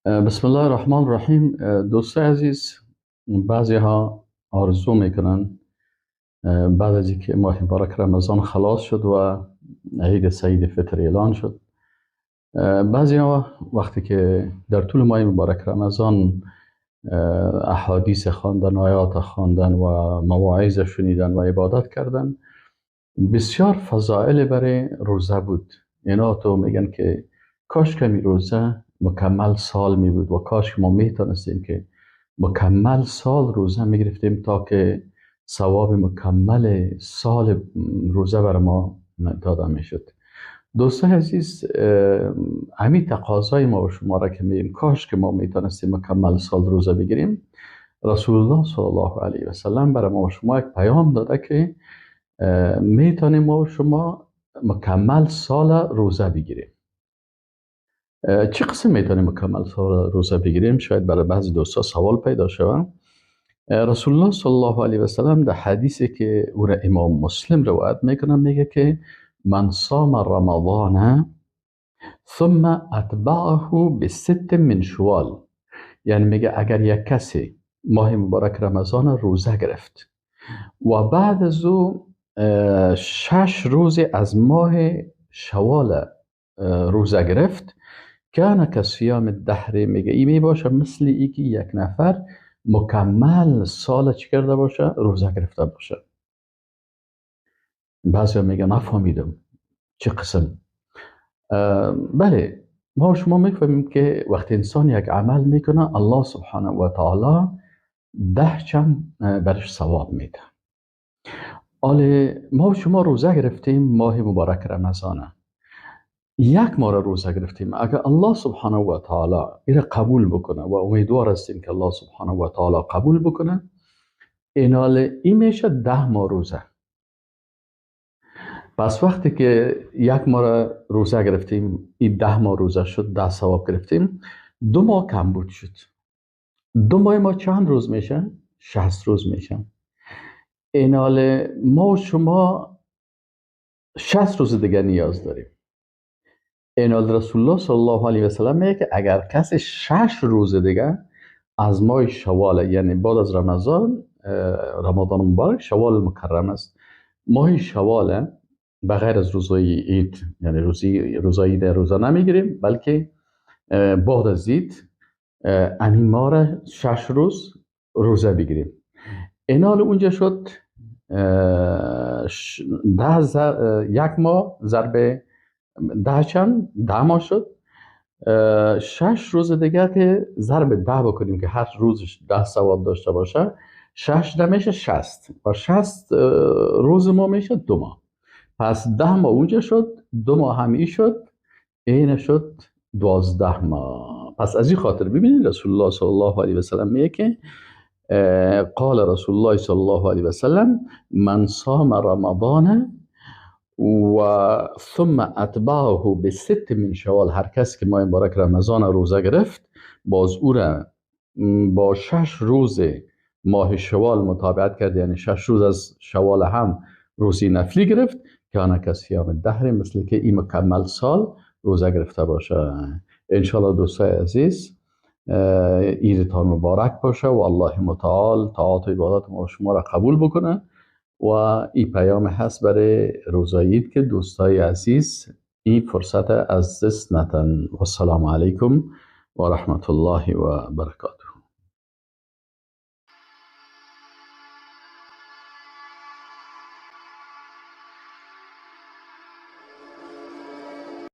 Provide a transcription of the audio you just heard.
بسم الله الرحمن الرحیم. دوست عزیز، بعضی ها آرزو میکنن بعد از اینکه ماه مبارک رمضان خلاص شد و عید سعید فطر اعلان شد، بعضی ها وقتی که در طول ماه مبارک رمضان احادیث خواندن، آیات خواندن و مواعظ شنیدن و عبادت کردن، بسیار فضائل برای روزه بود. اینا تو میگن که کاش کمی روزه مکمل سال می بود و کاش ما میتونستیم که مکمل سال روزه میگرفتیم تا که ثواب مکمل سال روزه بر ما داده میشد. دوستان عزیز، همین تقاضای ما و شما را که میگیم کاش که ما میتونستیم مکمل سال روزه بگیریم، رسول الله صلی الله علیه و سلم برای ما و شما یک پیام داده که میتونیم ما و شما مکمل سال روزه بگیریم. چه قسم میتونیم مکمل سال روزه بگیریم؟ شاید برای بعضی دوستا سوال پیدا شود. رسول الله صلی الله علیه و سلم در حدیثی که او را امام مسلم روایت میکنه میگه که من صام رمضان ثم اتبعه بست من شوال، یعنی میگه اگر یک کسی ماه مبارک رمضان روزه گرفت و بعد از او 6 روز از ماه شوال روزه گرفت، کان کصیام الدهر، میگه ای می باشه مثل ای که یک نفر مکمل سال چی کرده باشه؟ روزه گرفته باشه. بعضی میگه نفهمیدم چه قسم. بله، ما شما میفهمیم که وقتی انسان یک عمل میکنه الله سبحانه و تعالی 10 چند برش ثواب میده. حالا ما شما روزه گرفتیم ماه مبارک رمضانه، یک ماه روزه گرفتیم، اگر الله سبحانه و تعالی این قبول بکنه و امیدوار هستیم که الله سبحانه و تعالی قبول بکنه، اینال این میشه 10 ماه روزه. پس وقتی که یک ماه روزه گرفتیم، این 10 ماه روزه شد، 10 ثواب گرفتیم، 2 ماه کمبود شد. 2 ماه ما چند روز میشه؟ 60 روز میشه. اینال ما شما 60 روز دیگه نیاز داریم. اینال رسول الله صلی الله علیه و سلم میگه که اگر کسی 6 روز دیگه از ماه شوال، یعنی بعد از رمضان، رمضان مبارک شوال مکرم است، ماه شوال بغیر از روزای عید، یعنی روزای عید روزه نمیگیریم، بلکه بعد از عید همین ماه را 6 روز روزه بگیریم. اینال اونجا شد 1 ماه ضرب 10 چند 10 ماه شد، 6 روز دیگه که ضرب 10 بکنیم که هر روزش 10 ثواب داشته باشه، 6 ده میشه 60 و 60 روز ما میشه 2 ماه. پس 10 ماه اونجا شد، 2 ماه همی شد، این شد 12 ماه. پس از این خاطر ببینید رسول الله صلی الله علیه و سلم میگه که قال رسول الله صلی الله علیه و سلم من صام رمضان و ثم اتبعه بست من شوال، هر کس که ماه مبارک رمضان روزه گرفت باز او را با 6 روز ماه شوال متابعت کرد، یعنی 6 روز از شوال هم روزی نفلی گرفت، کان کصیام الدهر، مثل که این مکمل سال روزه گرفته باشه. انشالله دوستای عزیز عیدتان مبارک باشه و الله متعال طاعات و عبادات ما شما را قبول بکنه. و این پیام هست برای روزای عید که دوستای عزیز این فرصت از دست ندن. و السلام علیکم و رحمت الله و برکاته.